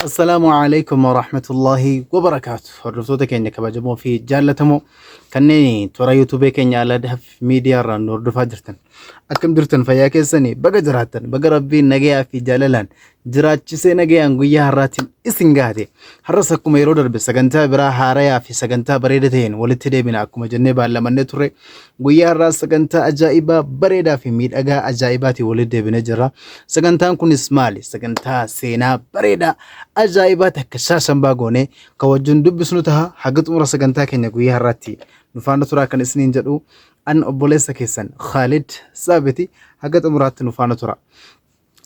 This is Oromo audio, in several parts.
Assalaamu alaikum warahmatullahi wabarakaatu. Hordoftoota keenya kabajamoo fi jaallatamoo kanneen toora yuutuubee keenya Aladhaf miidiyaa irraan nu hordofaa jirtan. Akkam jirtan fayyaa keessanii baga jiraattan baga rabbiin nagayaa fi jaalalaan jiraachisee nagayaan guyyaa har'aatiin isin gaate. Har'as akkuma yeroo darbe sagantaa biraa haarayaa fi sagantaa bareeda ta'een walitti deebina akkuma jennee baallamannee turre guyyaa har'aa sagantaa ajaa'ibaa bareedaa fi miidhagaa ajaa'ibaatiin walitti deebinee jirra. Sagantaan kunis maali? Sagantaa seenaa bareedaa ajaa'ibaa takka shaashambaa goonee kan wajjin dubbisnu taha haga xumura sagantaa keenya guyyaa har'aatti nu faana turaa kan isiniin jedhu an obboleessa keessan Khaalid Saabiti haga xumuraatti nu faana tura.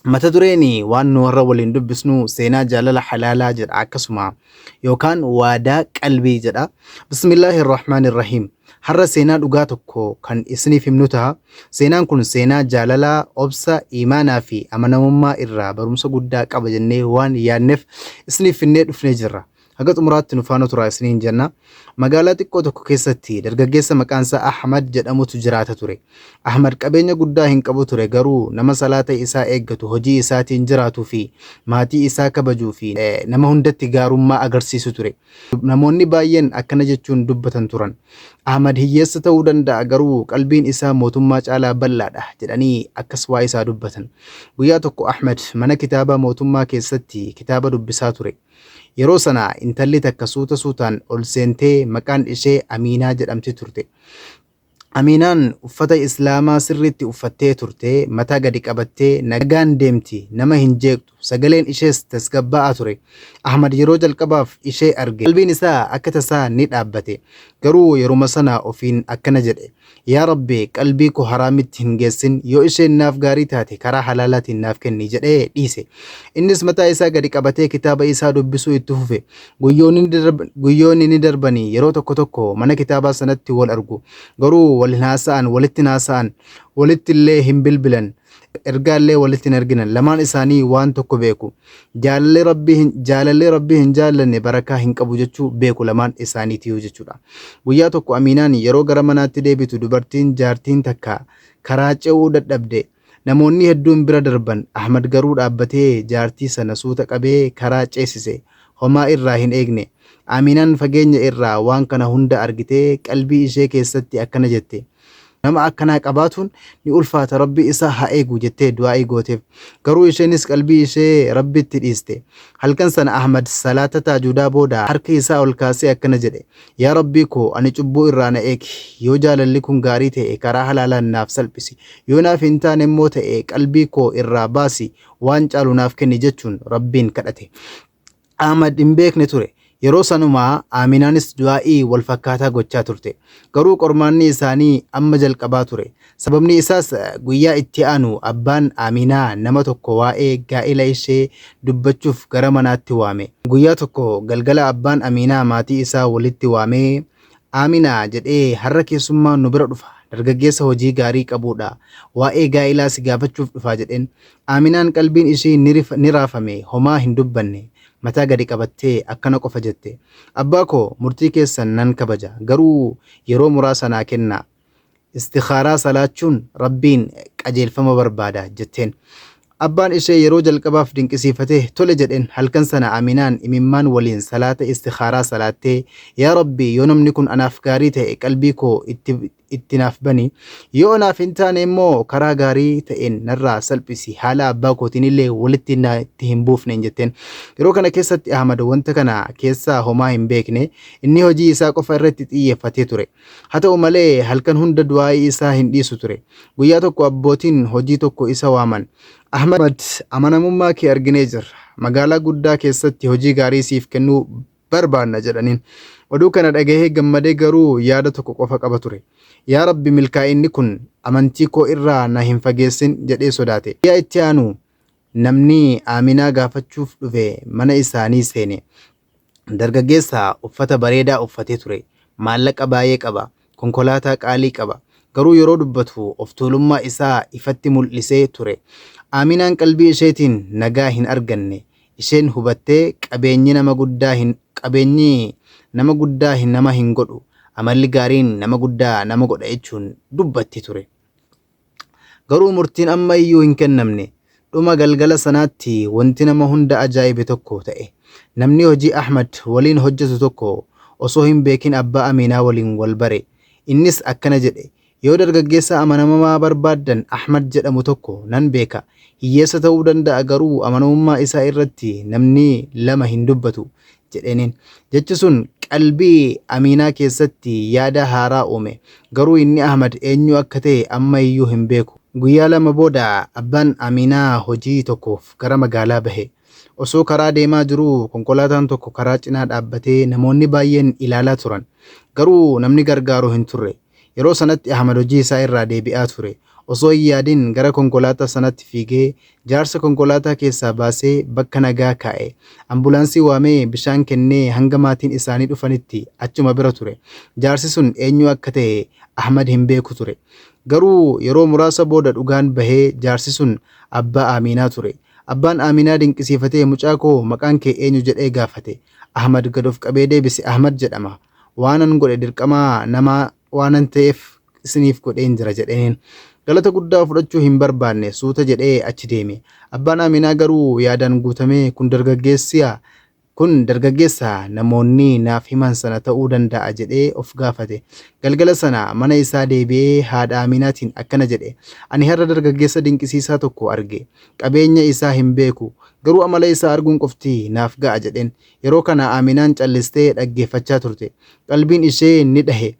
Mata dureen waan nu warra waliin dubbisnu seenaa jaalala halaalaa jedha akkasuma yookaan waadaa qalbii jedha. Bismillaahi Rahmaani Rahiim. Har'a seenaa dhugaa tokko kan isiniif himnu ta'a. Seenaan kun seenaa jaalalaa, obsa, iimaanaa fi amanamummaa irraa barumsa guddaa qaba jennee waan yaadneef isiniif finnee dhufnee jirra. Haga xumuraatti nu faana turaa isiniin jenna. Magaalaa xiqqoo tokko keessatti dargaggeessa maqaan isaa Ahmad jedhamutu jiraata ture. Ahmad qabeenya guddaa hin qabu ture garuu nama salaata isaa eeggatu, hojii isaatiin jiraatuu fi maatii isaa kabajuu fi nama hundatti gaarummaa agarsiisu ture. Namoonni baay'een akkana jechuun dubbatan turan. Ahmad hiyyeessa ta'uu danda'a garuu qalbiin isaa mootummaa caalaa bal'aadha jedhanii akkas waa isaa dubbatan. Guyyaa tokko Ahmad mana kitaabaa mootummaa keessatti kitaaba dubbisaa ture. Yeroo sana intalli takka suuta suutaan ol seentee maqaan ishee Amiinaa jedhamti turte. Amiinaan uffata Islaamaa sirriitti uffattee turte, mataa gadi qabattee nagaan deemti, nama hin jeeqxu, sagaleen ishees tasgabbaa'aa ture. Ahmad yeroo jalqabaaf ishee arge, qalbiin isaa akka tasaa ni dhaabbate. Garuu yeruma sana ofiin akkana jedhe, Yaa Rabbi, qalbii koo haraamitti hin geessin, yoo isheen naaf gaarii taate karaa halaalaatiin naaf kenni jedhee dhiise. Innis mataa isaa gadi qabatee kitaaba isaa dubbisuu itti fufe. Guyyoonni ni darbanii yeroo tokko tokko mana kitaabaa sanatti wal argu. Garuu wal hin haasa'an, walitti hin haasa'an, walitti illee hin bilbilan. Ergaa illee walitti hin erginan. Lamaan isaanii waan tokko beeku. Jaalalli Rabbii hin jaalalli Rabbii hin jaallanne barakaa hin qabu jechuu beeku lamaan isaaniitiyyuu jechuudha. Guyyaa tokko Amiinaan yeroo gara manaatti deebitu dubartiin jaartiin takka karaa ce'uu dadhabde. Namoonni hedduun bira darban. Ahmad garuu dhaabbatee jaartii sana suuta qabee karaa ceesise. Homaa irraa hin eegne. Amiinaan fageenya irraa waan kana hunda argitee qalbii ishee keessatti akkana jette. Nama akkanaa qabaatuun ni ulfaata Rabbi isa haa eegu jettee du'aa'ii gooteef. Garuu isheenis qalbii ishee Rabbitti dhiiste. Halkan sana Ahmad salaata taajuudaa booda harka isaa ol kaasee akkana jedhe. Yaa Rabbii koo ani cubbuu irraa na eegi. Yoo jaalalli kun gaarii ta'e karaa halaalaan naaf salphisi. Yoo naaf hin taane immoo ta'e qalbii koo irraa baasi waan caalu naaf kenni jechuun Rabbiin kadhate. Ahmad hin beekne ture. Yeroo sanuma Aaminaanis du'aa'ii wal fakkaataa gochaa turte. Garuu qormaanni isaanii amma jalqabaa ture. Sababni isaas guyyaa itti aanu abbaan Aaminaa nama tokko waa'ee gaa'ila ishee dubbachuuf gara manaatti waame. Guyyaa tokko galgala abbaan Amiinaa maatii isaa walitti waamee Aaminaa jedhee har'a keessummaan nu bira dhufa. Dargaggeessa hojii gaarii qabuudha. Waa'ee gaa'ilaa si gaafachuuf dhufa jedheen. Aaminaan qalbiin ishii ni raafame homaa hin dubbanne. Mataa gadi qabattee akkana qofa jette. Abbaa koo murtii keessan nan kabaja. Garuu yeroo muraasa naa kennaa. Istikhaaraa salaachuun Rabbiin qajeelfama barbaada jetteen. Abbaan ishee yeroo jalqabaaf dinqisiifatee tole jedheen. Halkan sana Aaminaan imimmaan waliin salaata istikhaaraa salaattee Yaa Rabbi yoo namni kun anaaf gaarii ta'e qalbii koo itti itti naaf bani, yoo anaaf hin taane immoo karaa gaarii ta'een narraa salphisi haala abbaa kootiin illee walitti natti hin buufneen jetteen. Yeroo kana keessatti Ahmad wanta kana keessaa homaa hin beekne inni hojii isaa qofa irratti xiyyeeffatee ture. Haa ta'u malee halkan hunda du'aa'ii isaa hin dhiisu ture. Guyyaa tokko abbootiin hojii tokko isa waaman. Ahmad amanamummaa kee arginee jirra. Magaalaa guddaa keessatti hojii gaarii siif kennuu barbaanna jedhaniin. Oduu kana dhagahee gammadee garuu yaada tokko qofa qaba ture. Yaa Rabbi milkaa'inni kun amantii koo irraa na hin fageessin jedhee sodaate. Guyyaa itti aanu namni Aaminaa gaafachuuf dhufe mana isaanii seene. Dargaggeessa uffata bareedaa uffatee ture. Maallaqa baay'ee qaba. Konkolaataa qaalii qaba. Garuu yeroo dubbatu of tuulummaa isaa ifatti mul'isee ture. Aaminaan qalbii isheetiin nagaa hin arganne. Isheen hubattee qabeenyi nama guddaa hin qabeenyi nama guddaa hin nama hin godhu. Amalli gaariin nama guddaa nama godha jechuun dubbatti ture. Garuu murtiin amma iyyuu hin kennamne. Dhuma galgala sanaatti wanti nama hunda ajaa'ibe tokko ta'e. Namni hojii Ahmad waliin hojjetu tokko osoo hin beekin abbaa Amiinaa waliin wal bare. Innis akkana jedhe, Yoo dargaggeessa amanamamaa barbaaddan Ahmad jedhamu tokko nan beeka. Hiyyeessa ta'uu danda'a garuu amanamummaa isaa irratti namni lama hin dubbatu jedheeniin. Jechi sun qalbii Amiinaa keessatti yaada haaraa uume. Garuu inni Ahmad eenyu akka ta'e amma iyyuu hin beeku. Guyyaa lama booda abbaan Amiinaa hojii tokkoof gara magaalaa bahe. Osoo karaa deemaa jiruu konkolaataan tokko karaa cinaa dhaabbatee namoonni baay'een ilaalaa turan. Garuu namni gargaaru hin turre. Yeroo sanatti Ahmad hojii isaa irraa deebi'aa ture. Osoo hin yaadin gara konkolaataa sanatti fiigee jaarsa konkolaataa keessaa baasee bakka nagaa kaa'e. Ambulaansii waamee bishaan kennee hanga maatiin isaanii dhufanitti achuma bira ture. Jaarsi sun eenyu akka ta'e Ahmad hin beeku ture. Garuu yeroo muraasa booda dhugaan bahee jaarsi sun abbaa Amiinaa ture. Abbaan Aaminaa dinqisiifatee mucaa koo maqaan kee eenyu jedhee gaafate. Ahmad gad of qabee deebise Ahmad jedhama. Waanan godhe dirqama namaa waanan ta'eef isiniif godheen jira jedheen. Galata guddaa fudhachuu hin barbaanne suuta jedhee achi deeme. Abbaan Aaminaa garuu yaadaan guutamee kun dargaggeessia Kun dargaggeessa namoonni naaf himan sana ta'uu danda'a jedhee of gaafate. Galgala sana mana isaa deebi'ee haadha Amiinaatiin akkana jedhe, Ani har'a dargaggeessa dinqisiisaa tokko arge. Qabeenya isaa hin beeku, garuu amala isaa arguun qofti naaf ga'a jedheen. Yeroo kana Aaminaan callistee dhaggeeffachaa turte. Qalbiin ishee ni dhahe.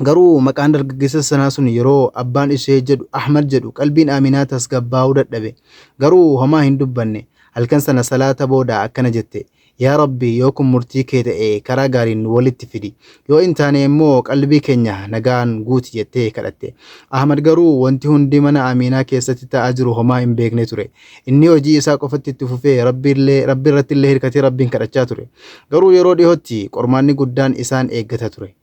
Garuu maqaan dargaggeessa sanaa sun yeroo abbaan ishee jedhu Ahmad jedhu qalbiin Aaminaa tasgabbaa'uu dadhabe. Garuu homaa hin dubbanne. Halkan sana salaata booda akkana jette, Yaa Rabbi yoo kun murtii kee ta'e karaa gaariin nu walitti fidi. Yoo hin taane immoo qalbii keenya nagaan guuti jettee kadhatte. Ahmad garuu wanti hundi mana Aaminaa keessatti ta'aa jiru homaa hin beekne ture. Inni hojii isaa qofatti itti fufee Rabbi irratti illee hirkatee Rabbiin kadhachaa ture. Garuu yeroo dhihootti qormaanni guddaan isaan eeggata ture.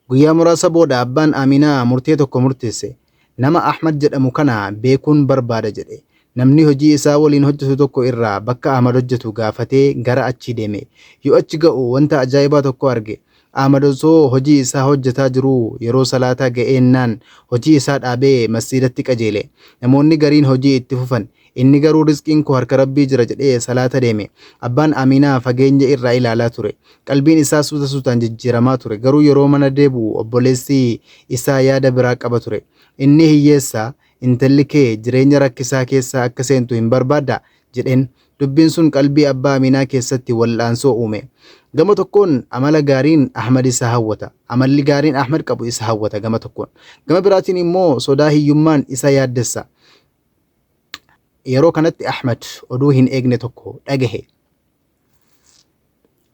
Guyyaa muraasa booda abbaan Aaminaa murtee tokko murteesse. Nama Ahmad jedhamu kana beekuun barbaada jedhe. Namni hojii isaa waliin hojjetu tokko irraa bakka Ahmad hojjetu gaafatee gara achii deeme. Yoo achi ga'u wanta ajaa'ibaa tokko arge. Ahmad osoo hojii isaa hojjetaa jiruu yeroo salaataa ga'eennaan hojii isaa dhaabee masjiidatti qajeele. Namoonni gariin hojii itti fufan. Inni garuu rizqiin koo harka Rabbii jira jedhee salaata deeme. Abbaan Amiinaa fageenya irraa ilaalaa ture. Qalbiin isaa suuta suutaan jijjiiramaa ture. Garuu yeroo mana deebi'u obboleessi isaa yaada biraa qaba ture. Inni hiyyeessa, intalli kee jireenya rakkisaa keessa akka seentu hin barbaaddaa? jedheen. Dubbiin sun qalbii abbaa Amiinaa keessatti wal'aansoo uume. Gama tokkoon amala gaariin Ahmad isa hawwata. Amalli gaariin Ahmad qabu isa hawwata gama tokkoon. Gama biraatiin immoo sodaa hiyyummaan isa yaaddessa. Yeroo kanatti Ahmad oduu hin eegne tokko dhagahe.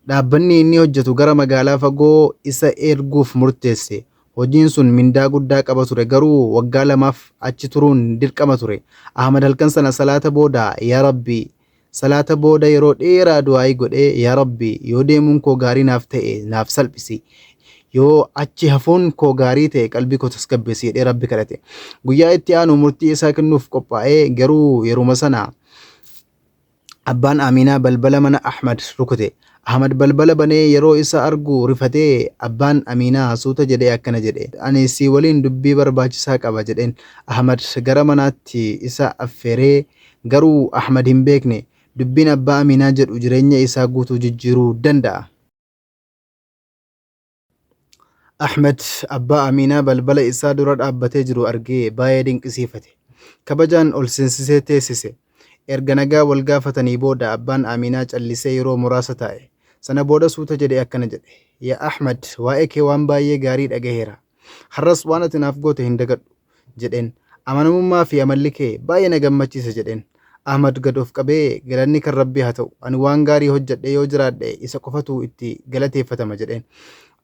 Dhaabbanni inni hojjetu gara magaalaa fagoo isa erguuf murteesse. Hojiin sun mindaa guddaa qaba ture garuu waggaa lamaaf achi turuun dirqama ture. Ahmad halkan sana salaata booda yaa Rabbi salaata booda yeroo dheeraa du'aa'ii godhee yaa Rabbi yoo deemuun koo gaarii naaf ta'e naaf salphisi yoo achi hafuun koo gaarii ta'e qalbii koo tasgabbeessi jedhee Rabbi kadhate. Guyyaa itti aanu murtii isaa kennuuf qophaa'ee garuu yeruma sana abbaan Amiinaa balbala mana Ahmad rukute. Ahmad balbala banee yeroo isa argu rifatee abbaan Amiinaa suuta jedhee akkana jedhe. Ani si waliin dubbii barbaachisaa qaba jedheen. Ahmad gara manaatti isa affeeree garuu Ahmad hin beekne dubbiin abbaa Amiinaa jedhu jireenya isaa guutuu jijjiiruu danda'a. Ahmed abbaa Amiinaa balbala isaa dura dhaabbatee jiru argee baay'ee dinqisiifate. Kabajaan ol seensisee teessise. Erga nagaa wal gaafatanii booda abbaan Amiinaa callisee yeroo muraasa taa'e. Sana booda suuta jedhee akkana jedhe. Yaa Ahmed, waa'ee kee waan baay'ee gaarii dhagaheera. Har'as waan ati naaf goote hin dagadhu. jedheen. Amanamummaa fi amalli kee baay'ee na gammachiise jedheen. Ahmad gad of qabee galanni kan Rabbii haa ta'u. Ani waan gaarii hojjedhee yoo jiraadhe isa qofatu itti galateeffatama jedheen.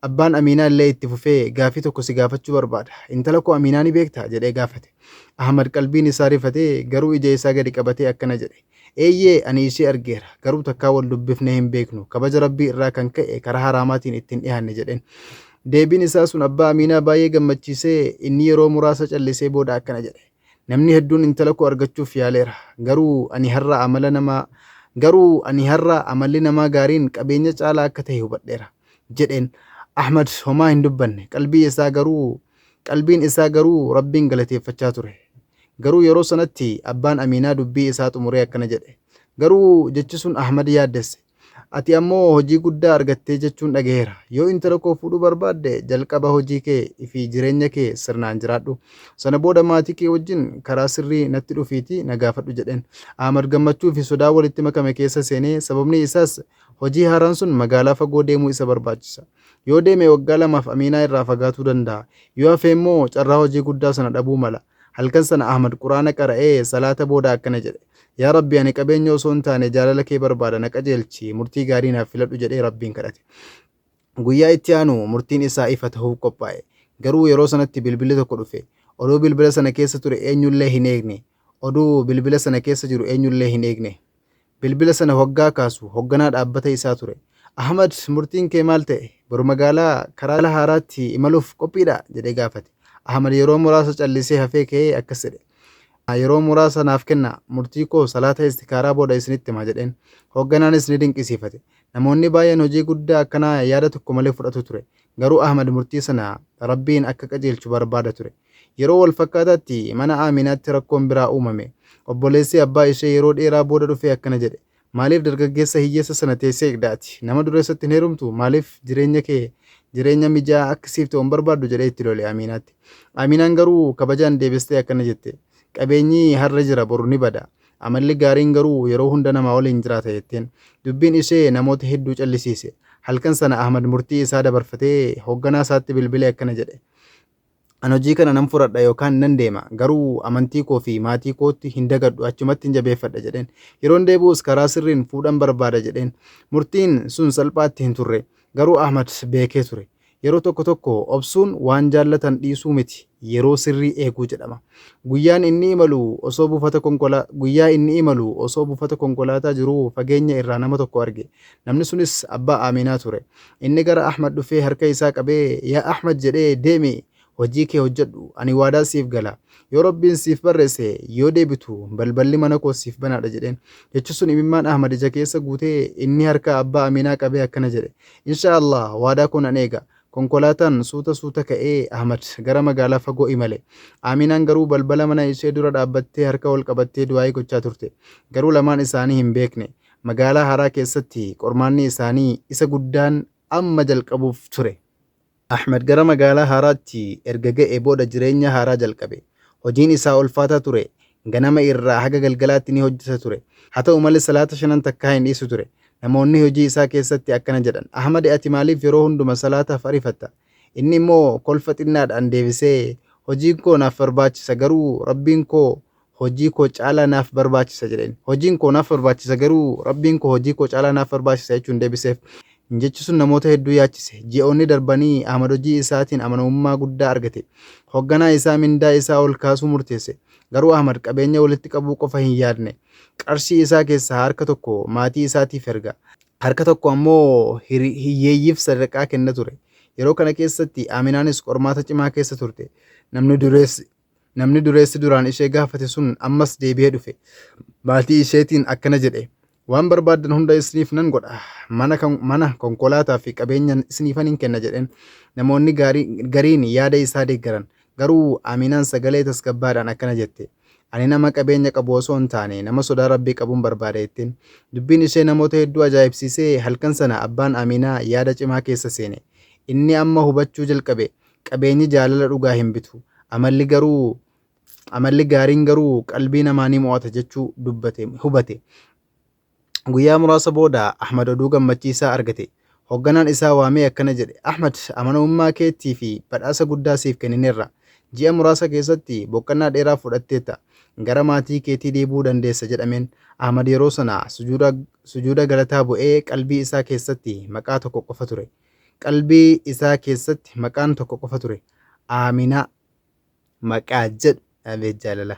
Abbaan Amiinaa illee itti fufee gaafii tokko si gaafachuu barbaada. Intala koo Amiinaa ni beektaa jedhee gaafate. Ahmad qalbiin isaa rifatee garuu ija isaa gadi qabatee akkana jedhe. Eeyyee ani ishee argeera garuu takkaa wal dubbifnee hin beeknu kabaja Rabbii irraa kan ka'e karaa haraamaatiin itti hin dhiyaanne jedheen. Deebiin isaa sun abbaa Amiinaa baay'ee gammachiisee inni yeroo muraasa callisee booda akkana jedhe. Namni hedduun intala koo argachuuf yaaleera garuu ani har'a amala nama garuu ani har'a amalli namaa gaariin qabeenya caalaa akka ta'e hubadheera jedheen. Ahmad homaa hin dubbanne qalbii isaa garuu qalbiin isaa garuu Rabbiin galateeffachaa ture. Garuu yeroo sanatti abbaan Amiinaa dubbii isaa xumuree akkana jedhe. Garuu jechi sun Ahmad yaaddesse. Ati ammoo hojii guddaa argattee jechuun dhagaheera. Yoo intala koo fuudhuu barbaadde jalqaba hojii kee fi jireenya kee sirnaan jiraadhu. Sana booda maatii kee wajjin karaa sirrii natti dhufiitii na gaafadhu jedheen. Ahmad gammachuu fi sodaa walitti makame keessa seenee sababni isaas hojii haaraan sun magaalaa fagoo deemuu isa barbaachisa. Yoo deeme waggaa lamaaf Amiinaa irraa fagaatuu danda'a. Yoo hafe immoo carraa hojii guddaa sana dhabuu mala. Halkan sana Ahmad Qur'aana qara'ee salaata booda akkana jedhe, Yaa Rabbi ani qabeenya osoo hin taane jaalala kee barbaada na qajeelchi, murtii gaarii naaf filadhu jedhee Rabbiin kadhate. Guyyaa itti aanu murtiin isaa ifa tahuuf qophaa'e. Garuu yeroo sanatti bilbilli tokko dhufe. Oduu bilbila sana keessa ture eenyullee hin eegne. Oduu bilbila sana keessa jiru eenyullee hin eegne. Bilbila sana hoggaa kaasu hogganaa dhaabbata isaa ture. Ahmad murtiin kee maal ta'e? Boru magaalaa karaa haaraatti imaluuf qophiidhaa? jedhee gaafate. Ahmad yeroo muraasa callisee hafee ka'ee akkas jedhe. Yeroo muraasa naaf kennaa, murtii koo salaata istikaaraa booda isinitti hima jedheen. Hogganaanis ni dinqisiifate. Namoonni baay'een hojii guddaa akkanaa yaada tokko malee fudhatu ture. Garuu Ahmad murtii sana Rabbiin akka qajeelchu barbaada ture. Yeroo wal fakkaataatti mana Aaminaatti rakkoon biraa uumame. Obboleessi abbaa ishee yeroo dheeraa booda dhufee akkana jedhe, Maaliif dargaggeessa hiyyeessa sana teessee eegda ati? Nama dureessatti hin heerumtuu? Maaliif jireenya kee jireenya mijaa'aa akka siif ta'u hin barbaaddu? jedhee itti lole Aaminaatti. Aaminaan garuu kabajaan deebistee akkana jette, Qabeenyi har'a jira boru ni bada. Amalli gaariin garuu yeroo hunda namaa waliin jiraata jetteen. Dubbiin ishee namoota hedduu callisiise. Halkan sana Ahmad murtii isaa dabarfatee hoogganaa isaatti bilbilee akkana jedhe, An hojii kana nan fudhadha yookaan nan deema. Garuu amantii koo fi maatii kootti hin dagadhu achumatti hin jabeeffadha jedheen. Yeroon deebi'us karaa sirriin fuudhan barbaada jedheen. Murtiin sun salphaatti hin turre. Garuu Ahmad beekee ture. Yeroo tokko tokko obsuun waan jaallatan dhiisuu miti, yeroo sirrii eeguu jedhama. Guyyaan inni imalu osoo buufata konkolaa guyyaa inni imalu osoo buufata konkolaataa jiruu fageenya irraa nama tokko arge. Namni sunis abbaa Aaminaa ture. Inni gara Ahmad dhufee harka isaa qabee, Yaa Ahmad jedhee deemi hojii kee hojjedhu, ani waadaa siif gala. Yoo Rabbiin siif barreesse yoo deebitu balballi mana koo siif banaadha jedheen. Jechi sun imimmaan Ahmad ija keessa guutee inni harka abbaa Aaminaa qabee akkana jedhe, Inshaa Allah waadaa koo nan eega. Konkolaataan suuta suuta ka'ee Ahmad gara magaalaa fagoo imale. Aaminaan garuu balbala mana ishee dura dhaabbattee harka ol qabattee du'aa'ii gochaa turte. Garuu lamaan isaanii hin beekne. Magaalaa haaraa keessatti qormaanni isaanii isa guddaan amma jalqabuuf ture. Ahmad gara magaalaa haaraatti erga ga'e booda jireenya haaraa jalqabe. Hojiin isaa ulfaataa ture. Ganama irraa haga galgalaatti ni hojjeta ture. Haa ta'u malee salaata shanan takkaa hin dhiisu ture. Namoonni hojii isaa keessatti akkana jedhan, Ahmad ati maaliif yeroo hunduma salaataaf ariifatta? Inni immoo kolfa xinnaadhaan deebisee, Hojiin koo naaf barbaachisa garuu Rabbiin koo hojii koo caalaa naaf barbaachisa jedheen. Hojiin koo naaf barbaachisa garuu Rabbiin koo hojii koo caalaa naaf barbaachisa jechuun deebiseef. Jechi sun namoota hedduu yaachise. Ji'oonni darbanii Ahmad hojii isaatiin amanamummaa guddaa argate. Hogganaa isaa mindaa isaa ol kaasuu murteesse. Garuu Ahmad qabeenya walitti qabuu qofa hin yaadne. Qarshii isaa keessaa harka tokko maatii isaatiif erga. Harka tokko ammoo hiyyeeyyiif sadaqaa kenna ture. Yeroo kana keessatti Aaminaanis qormaata cimaa keessa turte. Namni dureessi Namni dureessi duraan ishee gaafate sun ammas deebi'ee dhufe. Maatii isheetiin akkana jedhe, Waan barbaaddan hunda isiniif nan godha. Mana, mana, konkolaataa fi qabeenya isiniifan hin kenna jedheen. Namoonni gariin yaada isaa deeggaran. Garuu Aminaan sagalee tasgabbaadhaan akkana jette, Ani nama qabeenya qabu osoo hin taane nama sodaa Rabbii qabun barbaada jetteen. Dubbiin ishee namoota hedduu ajaa'ibsiisee halkan sana abbaan Aminaa yaada cimaa keessa seene. Inni amma hubachuu jalqabe. Qabeenyi jaalala dhugaa hin bitu. Amalli garuu amalli gaariin garuu qalbii namaa ni mo'ata jechuu dubbate hubate. Guyyaa muraasa booda Ahmad oduu gammachiisaa argate. Hogganaan isaa waamee akkana jedhe, Ahmad amanamummaa keettii fi badhaasa guddaa siif kennineerra. Ji'a muraasa keessatti boqonnaa dheeraa fudhatteetta. Gara maatii keetii deebi'uu dandeessa jedhameen. Ahmad yeroo sana sujuuda sujuuda galataa bu'ee qalbii isaa keessatti maqaa tokko qofa ture. Qalbii isaa keessatti maqaan tokko qofa ture. Aaminaa maqaa jedhu abeet jaalala.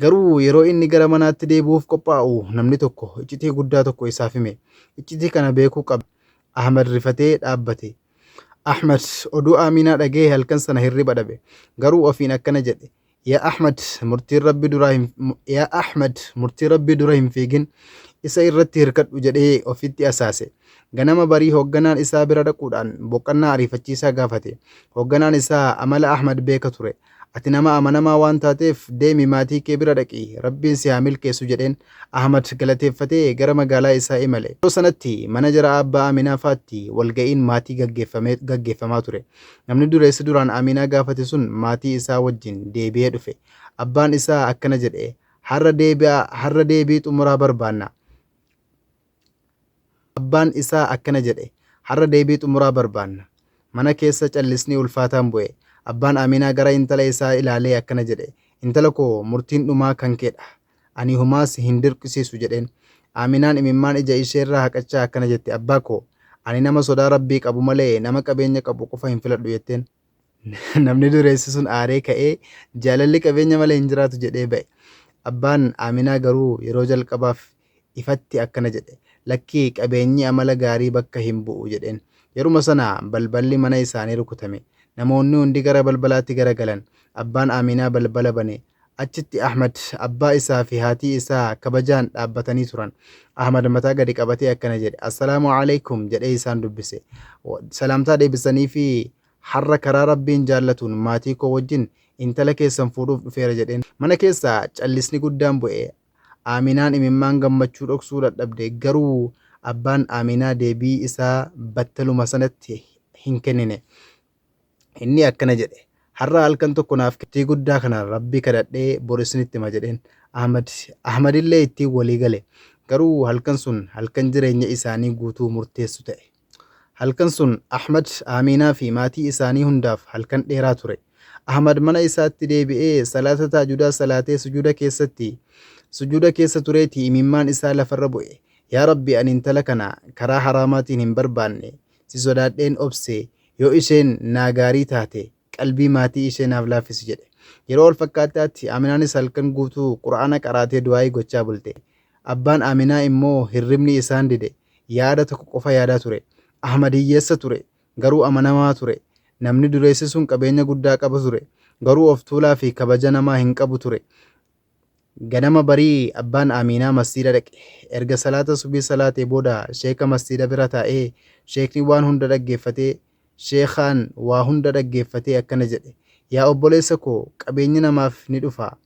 Garuu yeroo inni gara manaatti deebi'uuf qophaa'u namni tokko iccitii guddaa tokko isaaf hime. Iccitii kana beekuu qaba. Ahmad rifatee dhaabbate. Ahmad oduu Aaminaa dhaga'ee halkan sana hirriba dhabe. Garuu ofiin akkana jedhe. Yaa Ahmad murtiin Rabbi duraa hin Yaa Ahmad murtii Rabbii dura hin fiigin isa irratti hirkadhu jedhee ofitti asaase. Ganama barii hoogganaan isaa bira dhaquudhaan boqonnaa ariifachiisaa gaafate. Hoogganaan isaa amala Ahmad beeka ture. Ati nama amanamaa waan taateef deemi maatii kee bira dhaqi, Rabbiin si haa milkeessu jedheen. Ahmad galateeffatee gara magaalaa isaa imale. Yeroo sanatti mana jara aabbaa Aaminaa faatti walga'iin maatii gaggeeffamaa ture. Namni dureessi duraan Aaminaa gaafate sun maatii isaa wajjin deebi'ee dhufe. Abbaan isaa akkana jedhe, Har'a deebii xumuraa barbaanna. Abbaan isaa akkana jedhe, Har'a deebii xumuraa barbaanna. Mana keessa callisni ulfaataan bu'e. Abbaan Aaminaa gara intala isaa ilaalee akkana jedhe, Intala koo, murtiin dhumaa kan keedha. Ani homaa si hin dirqisiisu jedheen. Aaminaan imimmaan ija isheerraa haqachaa akkana jette, Abbaa koo, ani nama sodaa Rabbii qabu malee nama qabeenya qabu qofa hin filadhu jetteen. Namni dureessi sun aaree ka'ee jaalalli qabeenya malee hin jiraatu jedhee ba'e. Abbaan Aaminaa garuu yeroo jalqabaaf ifatti akkana jedhe, Lakkii qabeenyi amala gaarii bakka hin bu'u jedheen. Yeruma sana balballi mana isaanii rukutame. Namoonni hundi gara balbalaatti garagalan. Abbaan Aaminaa balbala bane. Achitti Ahmad, abbaa isaa fi haatii isaa kabajaan dhaabbatanii turan. Ahmad mataa gadi qabatee akkana jedhe, Assalaamu aleykum jedhee isaan dubbise. Salaamtaa deebisaniifii Har'a karaa Rabbiin jaallatuun maatii koo wajjin intala keessan fuudhuuf dhufeera jedheen. Mana keessa callisni guddaan bu'e. Aaminaan imimmaan gammachuu dhoksuu dadhabde. Garuu abbaan Aaminaa deebii isaa battaluma sanatti hin kennine. Inni akkana jedhe, Har'a halkan tokko naaf kenni. Guddaa kana Rabbi kadhadhee bor isinitti hima jedheen. Ahmad Ahmadillee ittiin walii gale. Garuu halkan sun halkan jireenya isaanii guutuu murteessu ta'e. Halkan sun Ahmad, Aaminaa fi maatii isaanii hundaaf halkan dheeraa ture. Ahmad mana isaatti deebi'ee salaata tahajjudaa salaatee sujuuda keessatti sujuuda keessa tureeti imimmaan isaa lafarra bu'e. Yaa Rabbi ani intala kana karaa haraamaatiin hin barbaanne. Si sodaadheen obse. Yoo isheen naa gaarii taate qalbii maatii ishee naaf laaffisi jedhe. Yeroo wal fakkaataatti Aaminaanis halkan guutuu Qur'aana qaraatee du'aa'ii gochaa bulte. Abbaan Aaminaa immoo hirribni isaan dide. Yaada tokko qofa yaadaa ture. Ahmad hiyyeessa ture, garuu amanamaa ture. Namni dureessi sun qabeenya guddaa qaba ture, garuu of tuulaa fi kabaja namaa hin qabu ture. Ganama barii abbaan Aaminaa masjiida dhaqe. Erga salaata subii salaatee booda sheeka masjiida bira taa'ee sheekni waan hunda dhaggeeffatee sheekhaan waa hunda dhaggeeffatee akkana jedhe, Yaa obboleessa koo qabeenyi namaaf ni dhufa,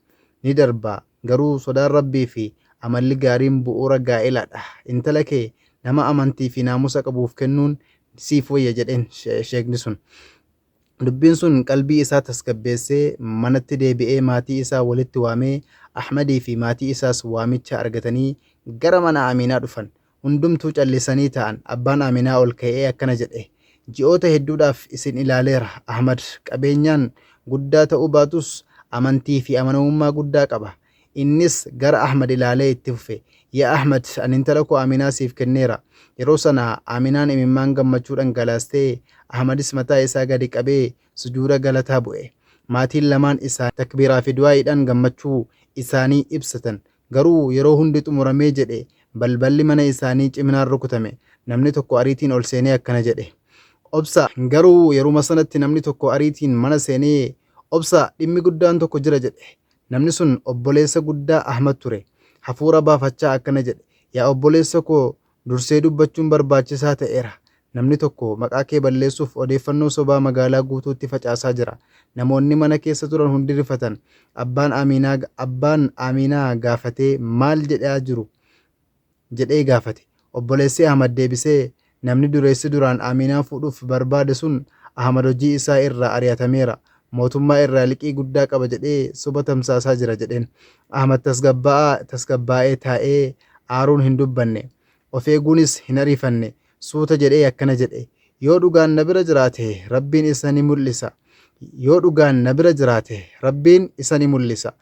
ni darba, Garuu sodaan Rabbii fi amalli gaariin bu'uura gaa'elaadha. Intala kee nama amantii fi naamusa qabuuf kennuun siif wayya jedheen sheekni sun. Dubbiin sun qalbii isaa tasgabbeessee manatti deebi'ee maatii isaa walitti waamee Ahmadii fi maatii isaas waamicha argatanii gara mana Amiinaa dhufan. Hundumtuu callisanii taa'an. Abbaan Aaminaa ol ka'ee akkana jedhe, Ji'oota hedduudhaaf isin ilaaleera. Ahmad qabeenyaan guddaa ta'uu baatus amantii fi amanamummaa guddaa qaba. Innis gara Ahmad ilaalee itti fufe, Yaa Ahmad, ani intala koo Aaminaa siif kenneera. Yeroo sana Aaminaan imimmaan gammachuu dhangalaastee, Ahmadis mataa isaa gadi qabee sujuuda galataa bu'e. Maatiin lamaan isaanii takbiiraa fi du'aa'iidhaan gammachuu isaanii ibsatan. Garuu yeroo hundi xumuramee jedhe balballi mana isaanii ciminaan rukutame. Namni tokko ariitiin ol seenee akkana jedhe. Obsa! Garuu yeruma sanatti namni tokko ariitiin mana seenee Obsa! Dhimmi guddaan tokko jira jedhe. Namni sun obboleessa guddaa Ahmad ture. Hafuura baafachaa akkana jedhe. Yaa obboleessa koo Dursee dubbachuun barbaachisaa ta'eera. Namni tokko maqaa kee balleessuuf odeeffannoo sobaa magaalaa guutuutti facaasaa jira. Namoonni mana keessa turan hundi rifatan. Abbaan Amiinaa Abbaan Amiinaa gaafatee maal jedhaa jiru? jedhee gaafate. Obboleessi Ahmad deebisee namni dureessi duraan Amiinaa fuudhuuf barbaade sun Ahmad hojii isaa irraa ari'atameera. Mootummaa irraa liqii guddaa qaba jedhee soba tamsaasaa jira jedheen. Ahmad tasgabbaa'aa tasgabbaa'ee taa'ee aaruun hin dubbanne. Of eeguunis hin ariifanne. Suuta jedhee akkana jedhe, Yoo dhugaan na bira jiraate Rabbiin isa ni mul'isa. Yoo dhugaan na bira jiraate Rabbiin isa ni mul'isa.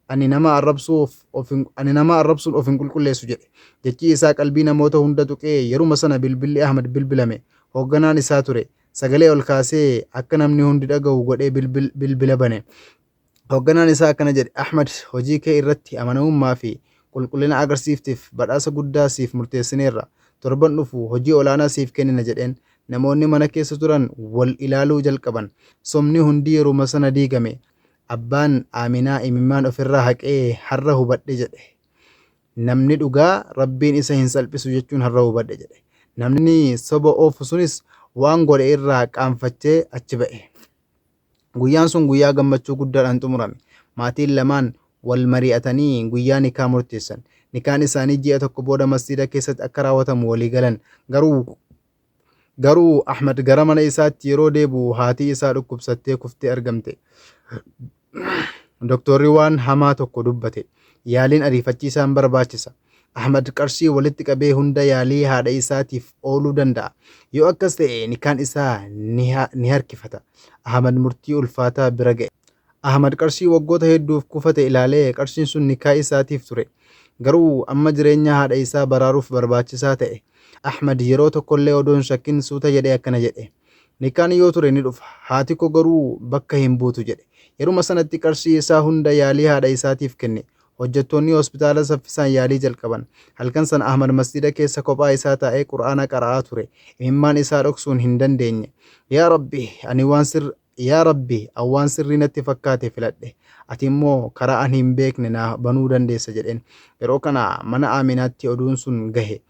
Ani nama arrabsuuf of hin, ani nama arrabsuun of hin qulqulleessu jedhe. Jechi isaa qalbii namoota hunda tuqee yeruma sana bilbilli Ahmad bilbilame. Hoogganaan isaa ture. Sagalee ol kaasee akka namni hundi dhagahu godhee bilbila bane. Hoogganaan isaa akkana jedhe, Ahmad, hojii kee irratti amanamummaa fi qulqullina agarsiifteef badhaasa guddaa siif murteessineerra. Torban dhufu hojii olaanaa siif kennina jedheen. Namoonni mana keessa turan wal ilaaluu jalqaban. Sobni hundi yeruma sana diigame. Abbaan Aaminaa imimmaan ofirraa haqee har'a hubadhe jedhe. Namni dhugaa Rabbiin isa hin salphisu jechuun har'a hubadhe jedhe. Namni soba oofu sunis waan godhe irraa qaanfachee achi ba'e. Guyyaan sun guyyaa gammachuu guddaadhaan xumurame. Maatiin lamaan wal mari'atanii guyyaa nikaa murteessan. Nikaan isaanii ji'a tokko booda masjiida keessatti akka raawwatamu walii galan. Garuu Garuu Ahmad gara mana isaatti yeroo deebi'u haati isaa dhukkubsattee kuftee argamte. Doktorri waan hamaa tokko dubbate. Yaaliin ariifachiisaan barbaachisa. Ahmad qarshii walitti qabee hunda yaalii haadha isaatiif ooluu danda'a. Yoo akkas ta'e nikaan isaa ni harkifata. Ahmad murtii ulfaataa bira ga'e. Ahmad qarshii waggoota hedduuf kuufate ilaalee qarshiin sun nikaa isaatiif ture. Garuu amma jireenya haadha isaa baraaruuf barbaachisaa ta'e. Ahmad yeroo tokkollee odoo hin shakkin suuta jedhee akkana jedhe. Nikaan yoo ture ni dhufa. Haati koo garuu bakka hin buutu jedhe. Yeruma sanatti qarshii isaa hunda yaalii haadha isaatiif kenne. Hojjettoonni hospitaala saffisaan yaalii jalqaban. Halkan sana Ahmad masjiida keessa kophaa isaa taa'ee Qur'aana qara'aa ture. Imimmaan isaa dhoksuun hin dandeenye. Yaa Rabbi, ani waan sir Yaa Rabbi, an waan sirrii natti fakkaate filadhe. Ati immoo karaa ani hin beekne naa banuu dandeessa jedheen. Yeroo kana mana Aaminaatti oduun sun gahe.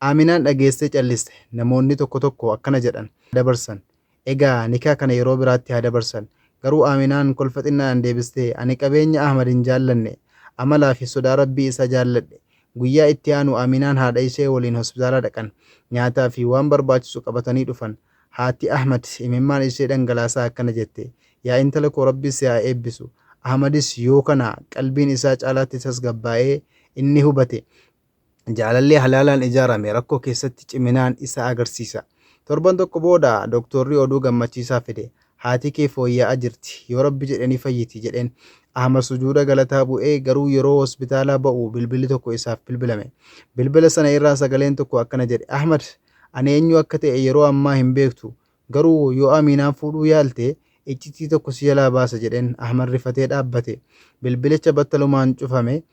Aaminaan dhageessee calliste. Namoonni tokko tokko akkana jedhan. Dabarsan. Egaa nikaa kana yeroo biraatti haa dabarsan. Garuu Aaminaan kolfa xinnaadhaan deebistee, Ani qabeenya Ahmad hin jaallanne. Amalaa fi sodaa Rabbii isaa jaalladhe. Guyyaa itti aanu Aaminaan haadha ishee waliin hospitaala dhaqan. Nyaataa fi waan barbaachisu qabatanii dhufan. Haati Ahmad imimmaan ishee dhangalaasaa akkana jette, Yaa intala koo Rabbi si haa eebbisu. Ahmadis yoo kana qalbiin isaa caalaatti tasgabbaa'ee inni hubate. Jaalalli halaalaan ijaarame rakkoo keessatti ciminaan isa agarsiisa. Torban tokko booda doktorri oduu gammachiisaa fide. Haati kee fooyya'aa jirti. Yoo Rabbi jedhe ni fayyiti jedheen. Ahmad sujuuda galataa bu'ee garuu yeroo hospitaalaa ba'u bilbilli tokko isaaf bilbilame. Bilbila sana irraa sagaleen tokko akkana jedhe, Ahmad, ani eenyu akka ta'e yeroo ammaa hin beektu. Garuu yoo Amiinaa fuudhuu yaalte iccitii tokko si jalaa baasa jedheen. Ahmad rifatee dhaabbate. Bilbilicha battalumaan cufame.